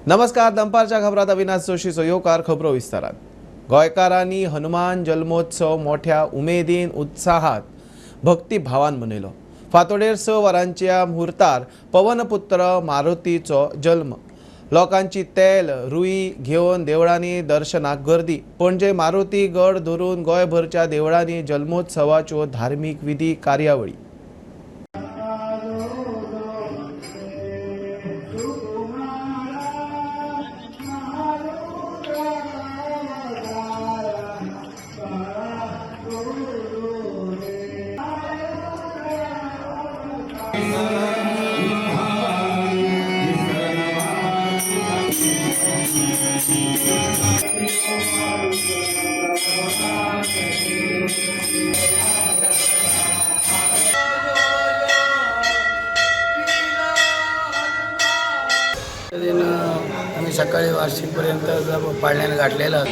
नमस्कार, दनपारच्या खबरात अविनाश जोशीचो येवकार. खबरो विस्तारान. गोंयकारांनी हनुमान जल्मोत्सव मोठ्या उमेदीन, उत्साहात, भक्तिभावान मनयलो. फांतोडेर 6 वरांच्या मुहूर्तार पवनपुत्र मारुतीचो जल्म. लोकांची तेल रुई घेवन देवळांनी दर्शनाक गर्दी. पणजे मारुती गड धरून गोंयभरच्या देवळांनी जल्मोत्सवाच्यो धार्मीक विधी कार्यावळी. दिन आम्ही सकाळी वार्षिकपर्यंत पाळण्याने गाठलेला.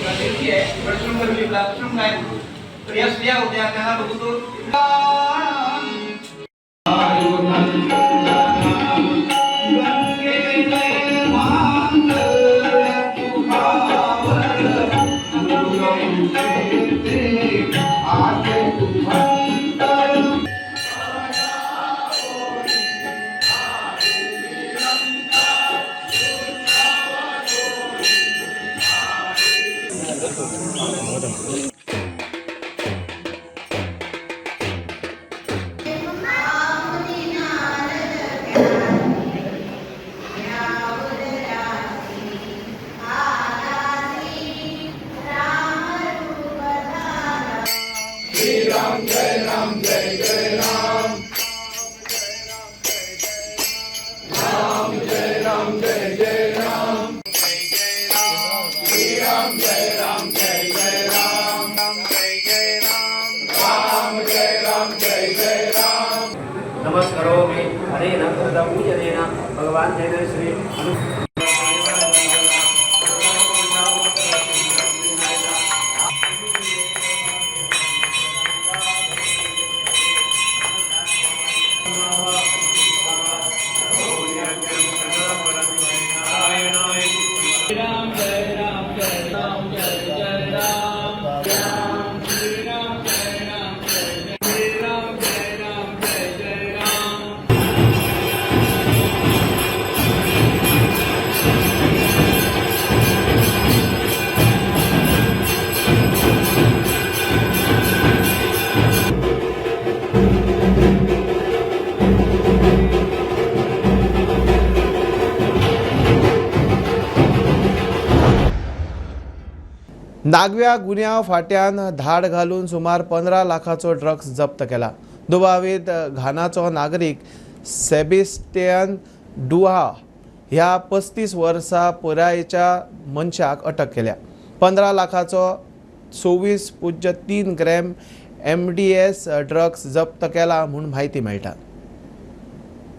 नमस्करोमि अनेन कृतपूजनेन भगवान् जय श्री अनु नागव्या गुन्यांव फांट्यान धाड घालून सुमार 15 लाखाचो ड्रग्स जप्त केला. दुबावीत घानाचो नागरीक सेबिस्टियन डुहा ह्या 35 वर्सां पिरायेच्या मनशाक अटक केल्या. 15 लाखाचो 24.3 ग्रॅम MDS drugs जप्त केला म्हूण म्हायती मेळटा.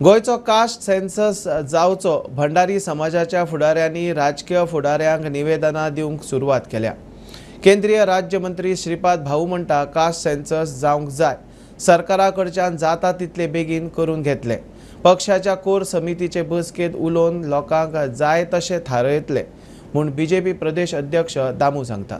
गोंयचो कास्ट सेन्सस जावचो भंडारी समाजाच्या फुडाऱ्यांनी राजकीय फुडाऱ्यांक निवेदनां दिवंक सुरवात केल्या. केंद्रीय राज्यमंत्री श्रीपाद भाऊ म्हणटा कास्ट सेन्सस जावंक जाय, सरकारा कडच्यान जाता तितले बेगीन करून घेतले. पक्षाच्या कोर समितीचे बसकेंत उलोवन लोकांक जाय तशें थारयतले म्हूण बीजेपी प्रदेश अध्यक्ष दामू सांगता.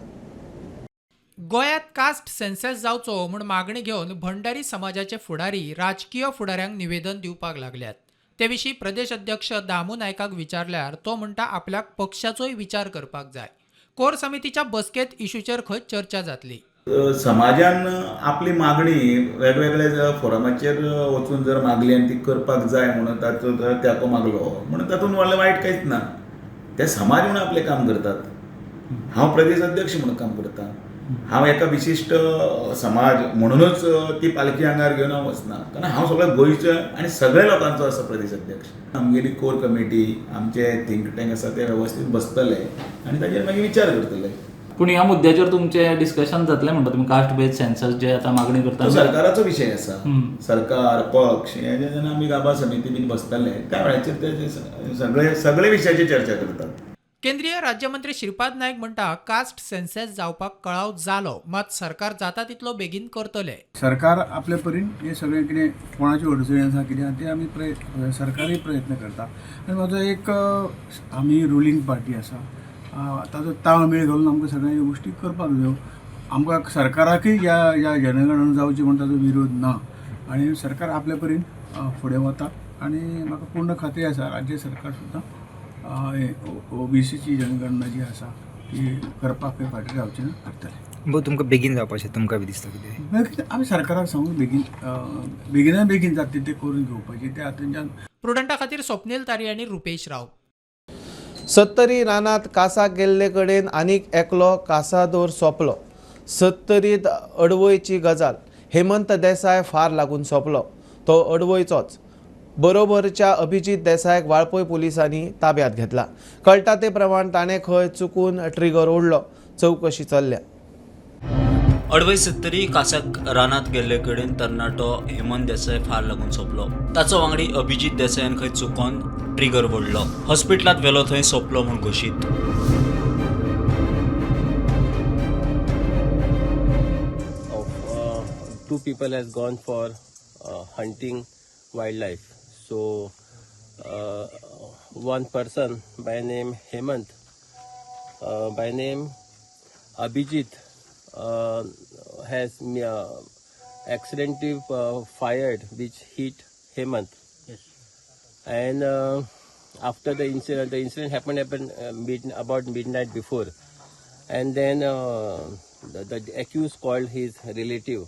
गोंयांत कास्ट सेन्सस जावचो म्हूण मागणी घेवन भंडारी समाजाचे फुडारी राजकीय फुडाऱ्यांक निवेदन दिवपाक लागल्यात. ते विशीं प्रदेश अध्यक्ष दामू नायकाक विचारल्यार तो म्हणटा आपल्याक पक्षाचोय विचार करपाक जाय. कोर समितीच्या बसकेंत इशूचेर खंय चर्चा जातली. समाजान आपली मागणी वेगवेगळ्या फोरमाचेर वचून जर मागली आनी ती करपाक जाय म्हणून ताचो तेंको मागलो म्हणून तातूंत व्हडलें वायट कांयच ना. ते समाज म्हणून आपलें काम करतात. हांव प्रदेश अध्यक्ष म्हणून काम करता. हांव एका विशिश्ट समाज म्हणूनच ती पालखी आंगार घेवन हांव वचना, कारण हांव सगळ्या गोंयचो आनी सगळ्या लोकांचो आसा प्रदेश अध्यक्ष. आमगेली कोर कमिटी, आमचे थिंक टँक आसा ते वेवस्थीत बसतले आनी ताजेर मागीर विचार करतले. पूण ह्या मुद्द्याचेर तुमचें डिस्कशन जातलें म्हणटा तुमी कास्ट बेस्ड सेन्सस जे आतां मागणी करता, सरकाराचो विशय आसा. सरकार, पक्ष हे जेन्ना आमी गाबा समिती बीन बसतले त्या वेळाचेर ते सगळे सगळे विशयाचेर चर्चा करतात. केंद्रीय राज्यमंत्री श्रीपाद नायक म्हणटा कास्ट सेन्सस जावपाक कळाव जालो, मात सरकार जाता तितलो बेगीन करतले. सरकार आपले परीन हे सगळें कितें कोणाच्यो अडचणी आसा कितें आसा ते आमी सरकारय प्रयत्न करता. आनी म्हाजो एक आमी रुलींग पार्टी आसा, ताजो ताळमेळ घालून आमकां सगळ्यो ह्यो गोश्टी करपाक जायो. आमकां सरकाराकय ह्या ह्या जनगणना जावची म्हूण ताजो विरोध ना आनी सरकार आपले परीन फुडें वता आनी म्हाका पूर्ण खात्री आसा राज्य सरकार सुद्दां ओबीसीची जनगणना जी आसा ती करपाक फाटीं रावची ना, करतले. भाऊ, तुमकां बेगीन जावपाचें तुमकां बी दिसता कितें? बेगीन आमी सरकाराक सांगून बेगीन बेगिना बेगीन जाता ते करून घेवपाची ते हातूंतल्यान. प्रुडंटा खातीर स्वप्नील तारी आनी रुपेश राव. सत्तरी रानांत कासाक गेल्ले कडेन आनीक एकलो कासादोर सोंपलो. सत्तरींत अडवयची गजाल, हेमंत देसाय फार लागून सोंपलो. तो अडवयचोच बरोबरच्या अभिजीत देसायक वाळपय पुलिसांनी ताब्यात घेतला. कळटा ते प्रमाण ताणें खंय चुकून ट्रिगर ओडलो. चवकशी चल्ल्या. अडवय सत्तरी कासाक रानांत गेल्ले कडेन तरणाटो हेमंत देसाय फार लागून सोंपलो. ताचो वांगडी अभिजीत देसायान खंय चुकोन ट्रिगर ओडलो. हॉस्पिटलांत व्हेलो थंय सोंपलो म्हूण घोशीत. Of two people has gone for hunting wildlife. So one person by name Hemant, by name Abhijit, has accidentally fired, which hit Hemant. Yes. And after the incident happened about midnight before, and then the accused called his relative,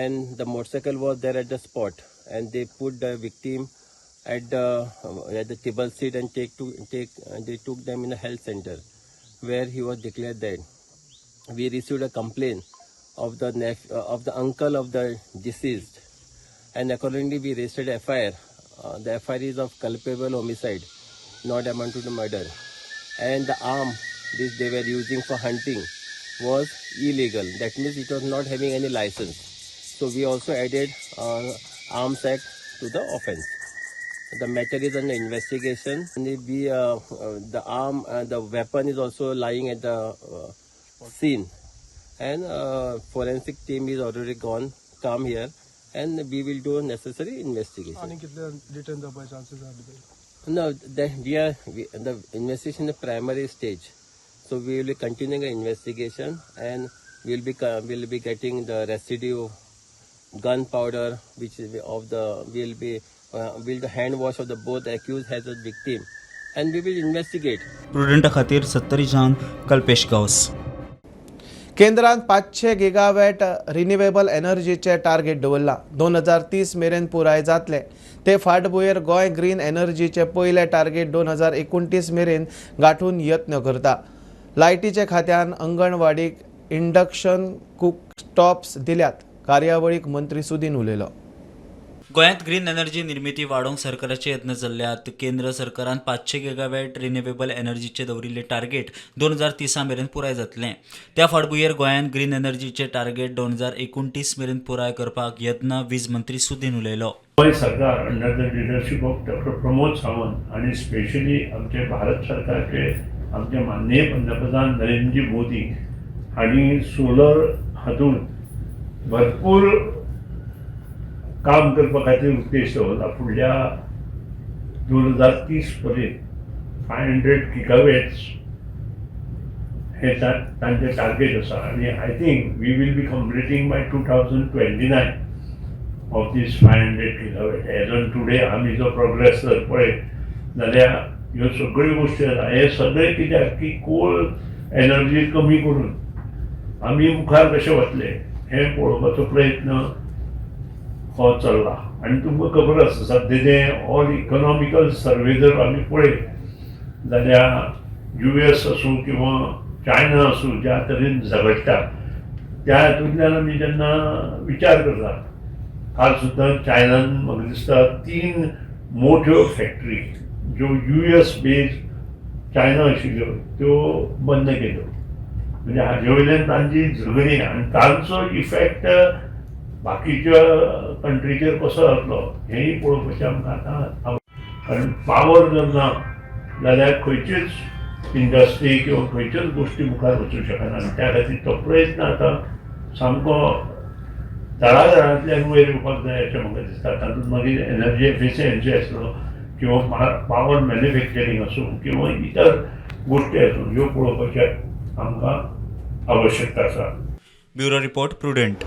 and the motorcycle was there at the spot, and they put the victim at the table seat and they took them in the health center, where he was declared dead. We received a complaint of the of the uncle of the deceased, and accordingly we registered FIR. The FIR is of culpable homicide, not amounted to murder, and the arm which they were using for hunting was illegal. That means it was not having any license. So we also added Arms Act to the offense. The matter is under investigation, and we the arm, the weapon is also lying at the scene, and forensic team is already gone, come here, and we will do necessary investigation. No, the investigation is the primary stage, so we will be continuing the investigation, and we will be getting the residue, gunpowder, which is of the will be will the hand wash of the both accused as a victim, and we will investigate. प्रुडंटा खातीर सत्तरीच्यान कल्पेश गांवस. केंद्रान 500 gigawatt renewable एनर्जीचे target दवरला. 2030 मेरेन पुराय जातले. ते फाटभुंयेर Goa green एनर्जीचे पयले target 2029 मेरेन गांठून यत्न करता. लायटीच्या खात्यान अंगणवाडीक इंडक्शन कुकटॉप्स दिल्यात. कार्यावळीक मंत्री सुदीन उलयलो. गोंयांत ग्रीन एनर्जी निर्मिती वाडोवंक सरकाराचे यत्न चल्ल्यात. केंद्र सरकारान 500 गिगावॅट रिन्युएबल एनर्जीचे दवरिल्ले टार्गेट 2030 मेरेन पुराय जातलें. त्या फाटभुंयेर गोंयांत ग्रीन एनर्जीचे टार्गेट 2029 मेरेन पुराय करपाक यत्न वीज मंत्री सुदीन उलयलो. गोंय सरकार under the leadership of Doctor Pramod Sawant आनी स्पेशली आमचे भारत सरकारचे आमचे माननीय पंतप्रधान नरेंद्रजी मोदी हांणी सोलर हातूंत भरपूर काम करपा खातीर उद्देश दवरला. फुडल्या 2030 पर्यंत 500 गिगावॅट्स हे तांचें टार्गेट आसा आनी I think we will be completing by 2029 of this 500 gigawatt. As on today आमी जो प्रोग्रेस जर पळयत जाल्यार ह्यो सगळ्यो गोश्टी जाता. हे सगळें कित्याक की कोल एनर्जी कमी करून आमी मुखार कशे वतले हें पळोवपाचो प्रयत्न हो चल्ला. आनी तुमकां खबर आसा सद्याचें ऑल इकॉनॉमिकल सर्वे जर आमी पळयत जाल्यार US आसूं किंवा चायना आसूं, ज्या तरेन झगडटा त्या हातूंतल्यान आमी जेन्ना विचार करता, काल सुद्दां चायनान म्हाका दिसता 3 मोठ्यो फॅक्टरी ज्यो US based China आशिल्ल्यो त्यो बंद केल्यो. म्हणजे हाजे वयल्यान तांची झगडीं आनी तांचो इफेक्ट बाकीच्या कंट्रीचेर कसो जातलो हेंय पळोवपाचें आमकां आतां. कारण पावर जर ना जाल्यार खंयचीच इंडस्ट्री किंवा खंयच्योच गोश्टी मुखार वचूंक शकना आनी त्या खातीर तो प्रयत्न आतां सामको तळागाळांतल्यान वयर येवपाक जाय अशें म्हाका दिसता. तातूंत मागीर एनर्जी एफिशियन्सी आसलो किंवा पावर मॅन्युफॅक्चरींग आसूं किंवा इतर गोश्टी आसूं, ह्यो पळोवपाची आमकां आवश्यकता आसा. Bureau report, Prudent.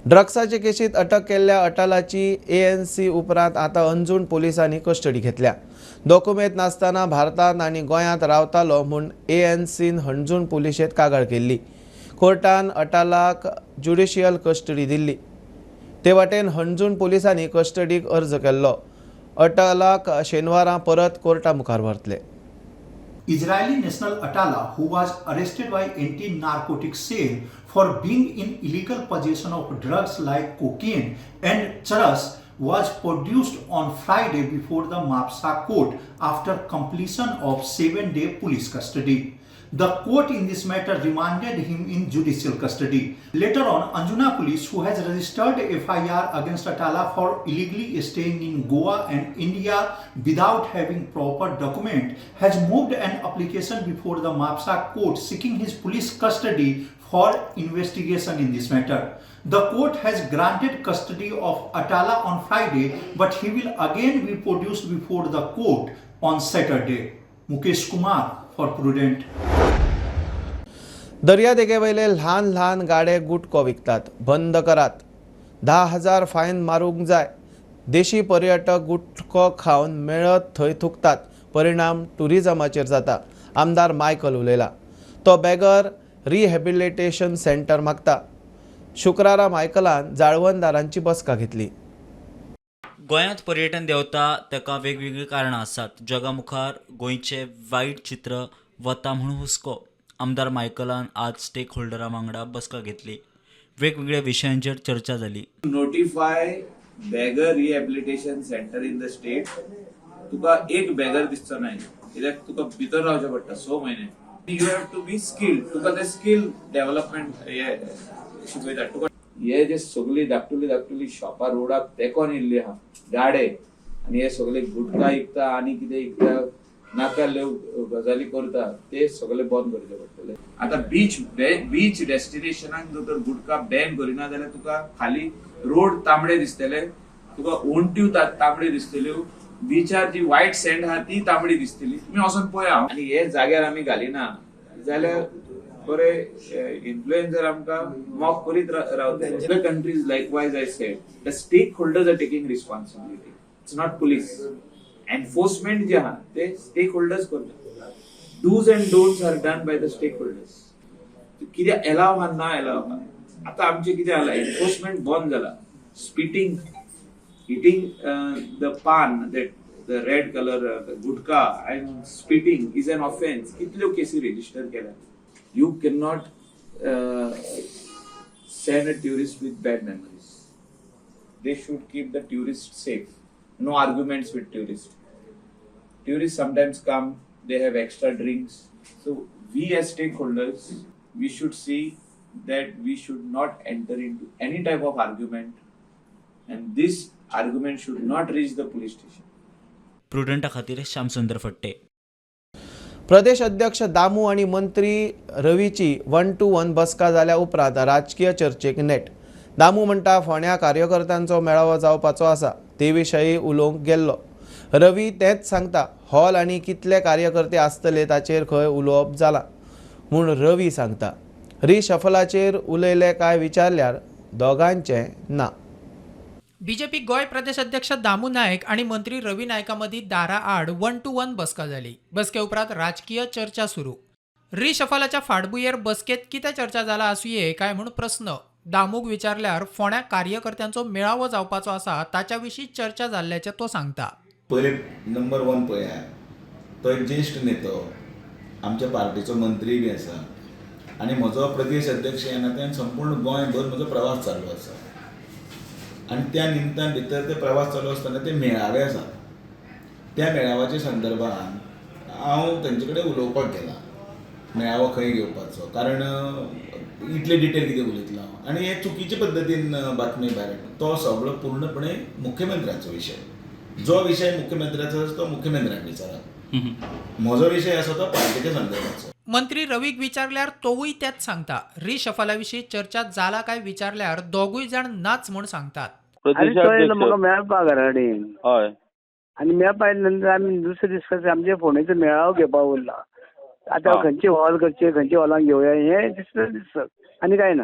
ड्रग्साचे केशीत अटक केल्ल्या अटालाची एएनसी उपरांत आतां अंजूण पोलिसांनी कस्टडी घेतल्या. दोकुमेंत नासतना भारतांत आनी गोंयांत रावतालो म्हूण एएनसीन हणजूण पुलिशेंत कागाळ केल्ली. कोर्टान अटालाक ज्युडिशियल कस्टडी दिल्ली. ते वाटेन हणजूण पोलिसांनी कस्टडीक अर्ज केल्लो. अटालाक शेनवारा परत कोर्टा मुखार व्हरतले. Israeli national Atala, who was arrested by anti-narcotic cell for being in illegal possession of drugs like cocaine and charas, was produced on Friday before the Mapsa court after completion of 7-day police custody. The court in this matter remanded him in judicial custody. Later on, Anjuna police, who has registered FIR against Atala for illegally staying in Goa and India without having proper document, has moved an application before the Mapsa court seeking his police custody for investigation in this matter. The court has granted custody of Atala on Friday, but he will again be produced before the court on Saturday. Mukesh Kumar for Prudent. दर्यादेगेवयले ल्हान ल्हान गाडे गुटको विकतात, बंद करात. 10,000 fine मारूंक जाय. देशी पर्यटक गुटको खावन मेळत थंय थुकतात, परिणाम टुरिजमाचेर जाता. आमदार मायकल उलयला. तो बेगर रिहॅबिलिटेशन सेंटर मागता. शुक्रारा मायकलान जाळवणदारांची बसका घेतली. गोंयांत पर्यटन देंवता ताका वेगवेगळीं कारणां आसात. जगा मुखार गोंयचें वायट चित्र वता म्हूण हुस्को. आमदार मायकलान आज स्टेक होल्डरां वांगडा बसका घेतली. वेगवेगळ्या विशयांचेर चर्चा जाली. Notify beggar rehabilitation centre in the state. तुका एक बेगर दिसचो ना, कित्याक तुका भितर रावचें पडटा 6 म्हयने. You have to be skilled. तुका ते स्कील डेव्हलपमेंट हे शिकयता तुका. हे जे सगळी धाकटुली धाकटुली शॉपां रोडाक तेंकोन येयल्ली आहा गाडे, आनी हे सगळे गुटखा विकता आनी कितें विकता, नाका गजाली करता, ते सगळे बंद करचे पडटले. आतां बीच डेस्टिनेशनाक जर तर गुटखा बॅन करिना जाल्यार तुका खाली रोड तांबडे दिसतले, तुका ओंट्यो तांबड्यो दिसतल्यो, बिचार जी व्हायट सँड आहा ती तांबडी दिसतली. तुमी वचोन पळया. आनी हे जाग्यार आमी घालिना जाल्यार बरे इन्फ्लुएन्सर आमकां मॉक करीत रावतले. Other countries likewise I said the stakeholders are taking responsibility. It's not police. Enforcement जे आहा ते स्टेक होल्डर्स करता. Dos and don'ts are done by the stakeholders. कितें एलाव आहा ना एलाव आहा. आतां आमचें कितें जाला, एनफोर्समेंट बंद जाला. Spitting, eating the paan, that the red colour gutka and spitting is an offence. कितल्यो केसी रेजिस्टर केल्या. You can not send a tourist with bad memories. They should keep the tourist safe. No arguments with tourists. Tourists sometimes come, they have extra drinks. So we as stakeholders, we should see that we should not enter into any type of argument, and this argument should not reach the police station. प्रुडंटा खातीर श्यामसुंदर फट्टे. प्रदेश अध्यक्ष दामू आनी मंत्री रवीची 1 to 1 बसका जाल्या उपरांत राजकीय चर्चेक नेट. दामू म्हणटा फोंड्या कार्यकर्त्यांचो मेळावो जावपाचो आसा, ते विशीं उलोवंक गेल्लो. रवी तेंच सांगता, हॉल आनी कितले कार्यकर्ते आसतले ताचेर खंय उलोवप जालां म्हूण रवी सांगता. रिशफलाचेर उलयले काय विचारल्यार दोगांचें ना. बीजेपी गोंय प्रदेश अध्यक्ष दामू नायक आनी मंत्री रवी नायका मदीं दारा आड 1 to 1 बसका जाली. बसके उपरांत राजकीय चर्चा सुरू. रिशफलाच्या फाटभुंयेर बसकेंत कितें चर्चा जाला आसुये काय म्हूण प्रस्न दामूक विचारल्यार फोंड्या कार्यकर्त्यांचो मेळावो जावपाचो आसा ताच्या विशीं चर्चा जाल्ल्याचें तो सांगता. पयले नंबर 1 पळयात, तो एक ज्येश्ठ नेतो, आमच्या पार्टीचो मंत्री बी आसा आनी म्हजो प्रदेश अध्यक्ष ह्या नात्यान संपूर्ण गोंयभर म्हजो प्रवास चालू आसा. आनी त्या निमतान भितर ते प्रवास चालू आसतना ते मेळावे आसात, त्या मेळाव्याच्या संदर्भान हांव तेंचे कडेन उलोवपाक गेला. मेळावो खंय घेवपाचो, कारण इतले डिटेल कितें उलयतलो हांव, आनी हे चुकीचे पद्दतीन बातमी भायर. तो सगळो पूर्णपणे मुख्यमंत्र्याचो विशय. जो विशय मुख्यमंत्र्याचो आसा तो मुख्यमंत्र्याक विचारात, म्हजो विशय आसा तो पार्टीच्या संदर्भाचो. मंत्री रवीक विचारल्यार तोवूय तेच सांगता. रिशफला विशीं चर्चा जाला काय विचारल्यार दोगूय जाण नाच म्हूण सांगतात. म्हाका मेळपा घरा कडेन हय, आनी मेळपा आयले नंतर आमी दुसरे दीस कशें आमचे फोंडेचो मेळावो घेवपा उरला. आतां खंयचे हॉल करचे, खंयच्या हॉलान घेवया हें दिसता दिसता आनी कांय ना.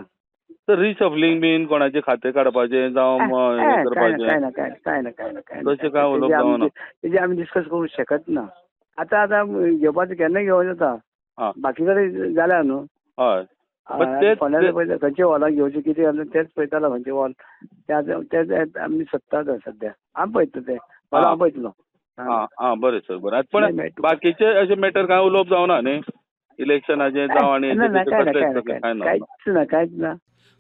तर रिशफलिंग बीन कोणाचें खातें काडपाचें जावं हें करपाचें कांय ना कांय ना कांय ना कांय ना कांय ना तशें कांय उलोवप जावना. तेजें आमी डिस्कस करूंक शकत ना. आतां आतां घेवपाचें केन्ना घेवं जाता, बाकी कडेन जाल्या न्हू. हय, फोंड्यान पळयता खंयच्या हॉलाक घेवचें कितें तेंच पळयतालो, खंयचे हॉल तेच आमी सोदता सद्या. आमी पळयता तें हॉल हांव पळयतलो. आं आं बरें सर बरें. पण बाकीचे अशें मॅटर कांय उलोवप जावना न्ही, इलेक्शनाचें जावं आनी कांयच ना, कांयच ना.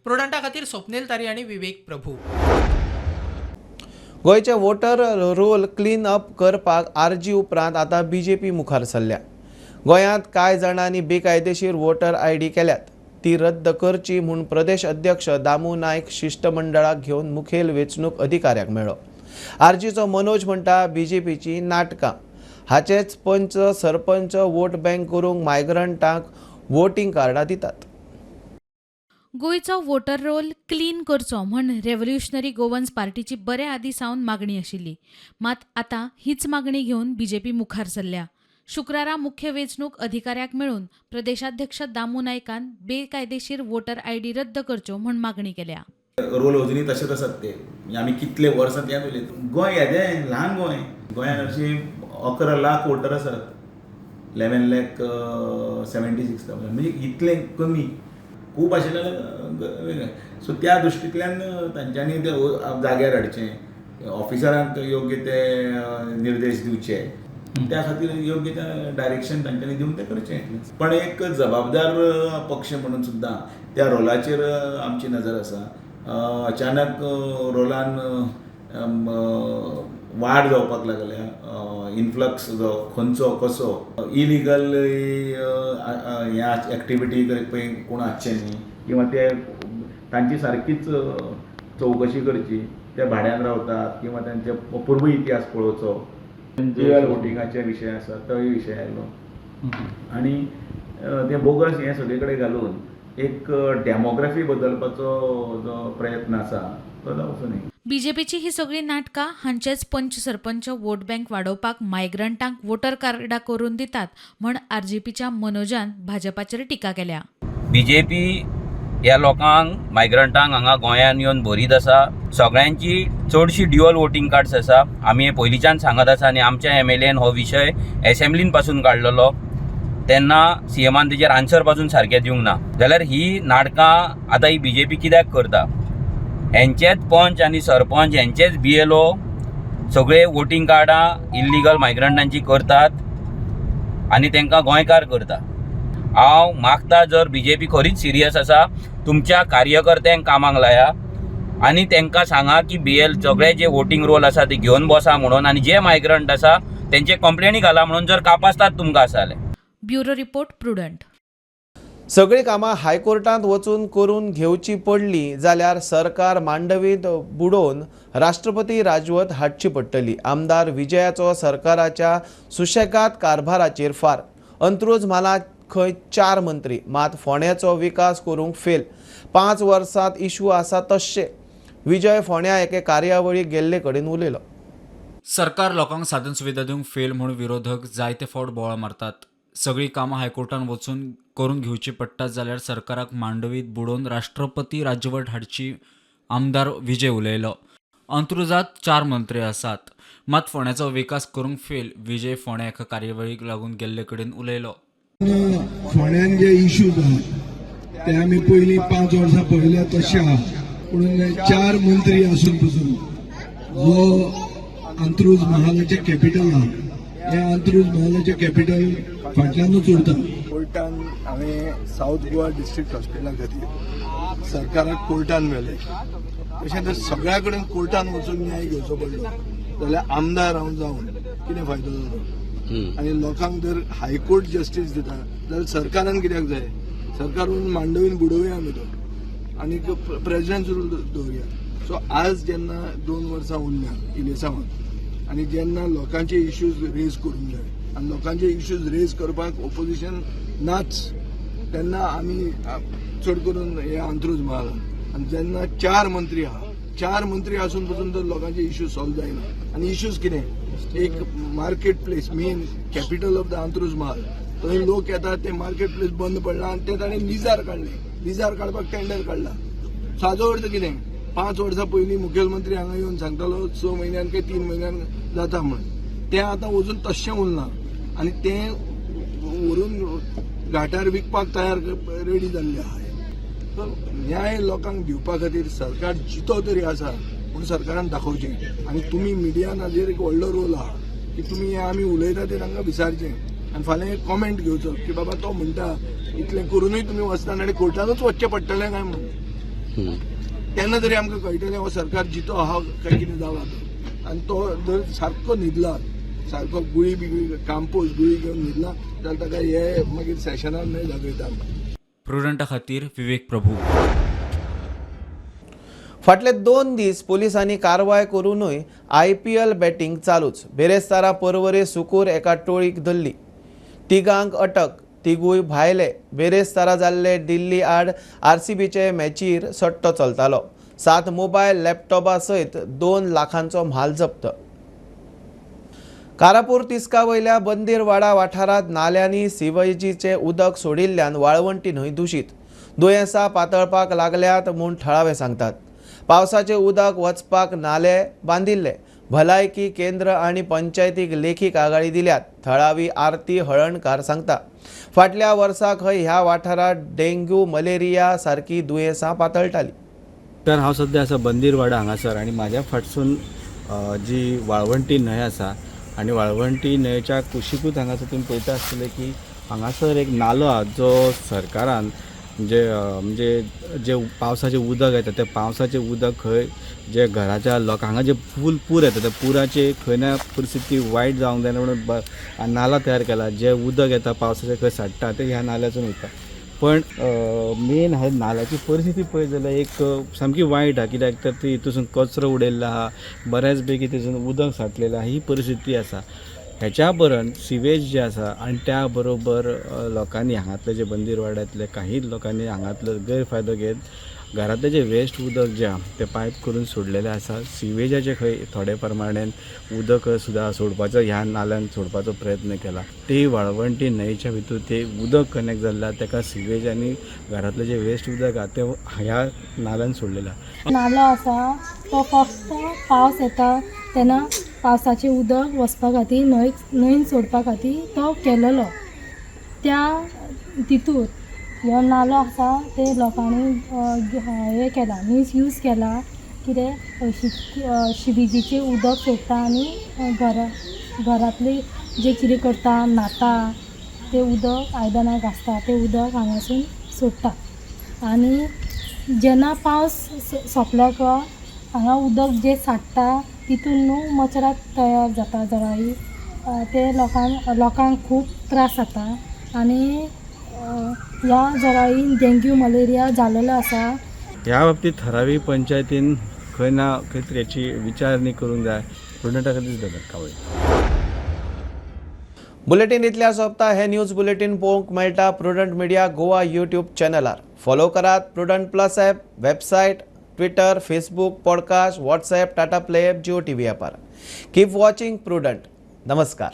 प्रुडंटा खातीर स्वप्नील तारी आनी विवेक प्रभू. गोंयचे वोटर रोल क्लीन अप करपाक आरजी उपरांत आतां बीजेपी मुखार सरल्या. गोंयांत कांय जाणांनी बेकायदेशीर वोटर आयडी केल्यात, ती रद्द करची म्हूण प्रदेश अध्यक्ष दामू नायक शिश्टमंडळाक घेवन मुखेल वेंचणूक अधिकाऱ्याक मेळ्ळो. आरजीचो मनोज म्हणटा बीजेपीची नाटकां, हाचेच पंच सरपंच वोट बँक करूंक मायग्रंटांक वोटींग कार्डां दितात. गोंयचो वोटर रोल क्लीन करचो म्हण रेव्होल्युशनरी गोवन्स पार्टीची बरे आदीं सावन मागणी आशिल्ली, मात आतां हीच मागणी घेवन बीजेपी मुखार सरल्या. शुक्रारा मुख्य वेंचणूक अधिकाऱ्याक मेळून प्रदेशाध्यक्ष दामू नायकान बेकायदेशीर वोटर आयडी रद्द करच्यो म्हूण मागणी केल्या. रोल अजुनूय तशेंच आसात ते, आमी कितले वर्सां तेंच उलयता. गोंय येदें ल्हान गोंय, गोंयांत अशी 11 लाख वोटर आसात, 11,76,000 म्हणजे इतलें कमी खूब आशिल्लें वेगळें. सो त्या दृश्टींतल्यान तांच्यांनी ते जाग्यार हाडचें, ऑफिसरांक योग्य ते निर्देश दिवचे, त्या खातीर योग्य ते डायरेक्शन तांच्यांनी दिवन तें करचें. पण एक जबाबदार पक्ष म्हणून सुद्दां त्या रोलाचेर आमची नजर आसा. अचानक रोलान वाड जावपाक लागल्या, इनफ्लक्स जो खंयचो कसो इलिगल ह्या एक्टिविटी पळय कोण आसचे न्ही, किंवा ते तांची सारकीच चवकशी करची, ते भाड्यान रावतात किंवा तांचे पूर्व इतिहास पळोवचो. ड्युअल वोटिंगाचे विशय आसा तोय विशय आयलो आनी ते बोगस हें सगळे कडेन घालून एक डेमोग्राफी बदलपाचो जो प्रयत्न आसा तो जावचो न्ही. बीजेपीची ही सगळीं नाटकां हांचेच पंच सरपंच वोट बँक वाडोवपाक मायग्रंटांक वोटर कार्डां करून दितात म्हण आरजीपीच्या मनोजान भाजपाचेर टिका केल्या. बीजेपी ह्या लोकांक मायग्रंटांक हांगा गोंयांत येवन भरीत आसा. सगळ्यांची चडशी ड्युअल वोटींग कार्ड्स आसा. आमी हे पयलींच्यान सांगत आसा आनी आमच्या एमएलएन हो विशय एसेंब्लीन पासून काडलेलो तेन्ना सीएमान तेजेर आन्सर पासून सारकें दिवंक ना. जाल्यार ही नाटकां आतां ही बीजेपी कित्याक करता? हेंचेच पंच आनी सरपंच, हेंचेच बीएलओ सगळे वोटींग कार्डां इल्लिगल मायग्रंटांची करतात आनी तांकां गोंयकार करता. हांव मागता जर बीजेपी खरीच सिरियस आसा तुमच्या कार्यकर्त्यांक कामाक लाया आनी तांकां सांगा की बीएल सगळे जे वोटींग रोल आसा ते घेवन बसा म्हणून आनी जे मायग्रंट आसा तेंचे कंप्लेनी घाला म्हणून जर कापासतात तुमकां आसा जाल्यार. Bureau report, Prudent. सगळीं कामां हायकोर्टांत वचून करून घेवची पडली जाल्यार सरकार मांडवींत बुडोवन राष्ट्रपती राजवट हाडची पडटली. आमदार विजयाचो सरकाराच्या सुशेगाद कारभाराचेर फार. अंत्रुज म्हालांत खंय 4 मंत्री, मात फोंड्याचो विकास करूंक फेल. 5 वर्सांत इशू आसा तश्शे. विजय फोंड्या एके कार्यावळीक गेल्ले कडेन उलयलो. सरकार लोकांक साधन सुविधा दिवंक फेल म्हूण विरोधक जायते फावट बोवाळ मारतात. सगळीं कामां हायकोर्टान वचून करून घेवची पडटात जाल्यार सरकाराक मांडवीत बुडोवन राष्ट्रपती राजवट हाडची आमदार विजय उलयलो. अंत्रुजात 4 मंत्री आसात, मात फोंड्याचो विकास करूंक फेल. विजय फोंड्या एका कार्यावळीक लागून गेल्ले कडेन उलयलो. फोंड्यान जे इश्यूज आहात ते आमी पयलीं 5 वर्सां पळयल्या तशें आहा, पूण 4 मंत्री आसून पसून जो अंत्रुज महालाचें कॅपिटल आहा हें अंत्रुज महालाचें कॅपिटल फाटल्यानूच उरता. कोर्टान हांवें सावथ गोवा डिस्ट्रिक्ट हॉस्पिटला खातीर सरकाराक कोर्टान व्हेलें. तशें तर सगळ्या कडेन कोर्टान वचून न्याय घेवचो पडलो जाल्यार आमदार हांव जावन कितें फायदो जालो? आनी लोकांक जर हायकोर्ट जस्टीस दिता जाल्यार सरकारान कित्याक जाय? सरकार मांडवीन बुडोवया आमी तो आनी प्रेजिडेंट रूल दवरुया. सो आज जेन्ना 2 वर्सां उरल्या इलेसांवाक आनी जेन्ना लोकांचे इश्यूज रेज करूंक जाय आनी लोकांचे इश्यूज रेज करपाक ओपोजिशन नाच तेन्ना आमी चड करून हे अंत्रुज म्हालान आनी जेन्ना 4 मंत्री आहा, 4 मंत्री आसून पसून तर लोकांचे इश्यूज सॉल्व जायना. आनी इश्यूज कितें, एक market place main capital of the Antruz म्हाल, थंय लोक येतात, ते मार्केट प्लेस बंद पडला आनी ते ताणें लिजार काडले, लिजार काडपाक टेंडर काडला. सो हाजो अर्थ कितें, 5 वर्सां पयलीं मुखेलमंत्री हांगा येवन सांगतालो 6 म्हयन्यान काय 3 म्हयन्यान जाता म्हण, तें आतां वचून तशें उरलां आनी तें व्हरून घाटार विकपाक तयार रेडी जाल्लें आहा. सो न्याय लोकांक दिवपा खातीर सरकार जितो तरी आसा म्हूण सरकारान दाखोवचें आनी तुमी मिडियान हाजेर एक व्हडलो रोल आहा की तुमी हें आमी उलयता तें तांकां विचारचें आनी फाल्यां एक कॉमेंट घेवचो की बाबा तो म्हणटा इतलें करुनूय तुमी वचना आनी कोर्टानूच वचचें पडटलें काय म्हणून, तेन्ना तरी आमकां कळटलें हो सरकार जितो आहा काय कितें जाला तो. आनी तो जर सारको न्हिदला, सारको गुळी बिगुळी काम्पोज गुळी घेवन न्हिदला जाल्यार ताका हे मागीर सेशनान न्हय दाखयता. प्रुडंटा खातीर विवेक प्रभू. फाटले 2 दीस पोलिसांनी कारवाय करूनूय IPL batting चालूच. बेरेस्तारा परवरे सुकूर एका टोळीक धरली, तिगांक अटक, तिगूय भायले. बेरेस्तारा जाल्ले दिल्ली आड RCBचे मॅचीर सट्टो चलतालो. 7 मोबायल लॅपटॉपा सयत 2 लाखांचो म्हाल जप्त. कारापूर तिस्का वयल्या बंदीरवाडा वाठारांत नाल्यांनी सिवेजीचें उदक सोडिल्ल्यान वाळवंटी न्हंय दुशीत. दुयेंसां पातळपाक लागल्यात म्हूण थळावे सांगतात. पावसाचें उदक वचपाक नाले बांदिल्ले. भलायकी केंद्र आनी पंचायतीक लेखी कागाळी दिल्यात. थळावी आरती हळणकार सांगता, फाटल्या वर्सा खंय ह्या वाठारांत डेंग्यू, मलेरिया सारकी दुयेंसां पातळटाली. तर हांव सद्या आसा बंदीरवाडा हांगासर आनी म्हाज्या फाटसून जी वाळवंटी न्हंय आसा आनी वाळवंटी न्हंयच्या कुशिकूच हांगासर तुमी पळयता आसतले की हांगासर एक नालो आहा जो सरकारान जे म्हणजे जे पावसाचें उदक येता तें पावसाचें उदक खंय जे घराच्या लोकांक हांगा जे फूल पूर येता त्या पुराचे खंय ना परिस्थिती वायट जावंक जायना म्हणून नाला तयार केला. जे उदक येता पावसाचें खंय साडटा तें ह्या नाल्यासून वयता. पण मेन हे नाल्याची परिस्थिती पळयत जाल्यार एक सामकी वायट आहा, कित्याक तर ती हितूसून कचरो उडयल्लो आहा, बऱ्याच पैकी थंयसून उदक साठलेलें आहा, ही परिस्थिती आसा. हेच्या बरन सिवेज जे आसा आनी त्या बरोबर लोकांनी हांगातले जे बंदीरवाड्यांतले काही लोकांनी हांगातलो गैरफायदो घेत घरांतलें जें वेस्ट उदक जें आहा तें पायप करून सोडलेलें आसा. सिवेजाचें खंय थोडे प्रमाणेन उदक सुद्दां सोडपाचो ह्या नाल्यान सोडपाचो प्रयत्न केला. ती वाळवंटी न्हंयच्या भितर तें उदक कनेक्ट जाल्लें आहा तेका सिवेज आनी घरांतलें जें वेस्ट उदक आहा तें ह्या नाल्यान सोडलेलें आहा. नालो आसा तो फक्त पावस येता तेन्ना पावसाचें उदक वचपा खातीर न्हंयन सोडपा खातीर तो केलेलो. त्या तितूर हो नालो आसा ते लोकांनी हें केला, मिसयूज केला. कितें शिवेजीचें उदक सोडटा आनी घरांतली जे कितें करता न्हाता तें उदक आयदनां घासता तें उदक हांगासून सोडटा. आनी जेन्ना पावस सोंपल्या हांगा उदक जें साठटा तितून न्हू मच्छरां तयार जाता जळारी, ते लोकांक खूब त्रास जाता आनी ह्या जळारीन डेंग्यू मलेरिया जाल्लेलो आसा. ह्या बाबतींत थळावी पंचायतीन खंय ना खंय तरी हेची विचारणी करूंक जाय. प्रुडंटा खातीर कावळे. बुलेटीन इतल्या सोंपता. हे न्यूज बुलेटीन पळोवंक मेळटा प्रुडंट मिडिया गोवा यूट्यूब चॅनलार. फॉलो करात Prudent plus app, website, Twitter, Facebook, podcast, WhatsApp, Tata Play app, Jio TV ॲपार. Keep watching prudent. नमस्कार.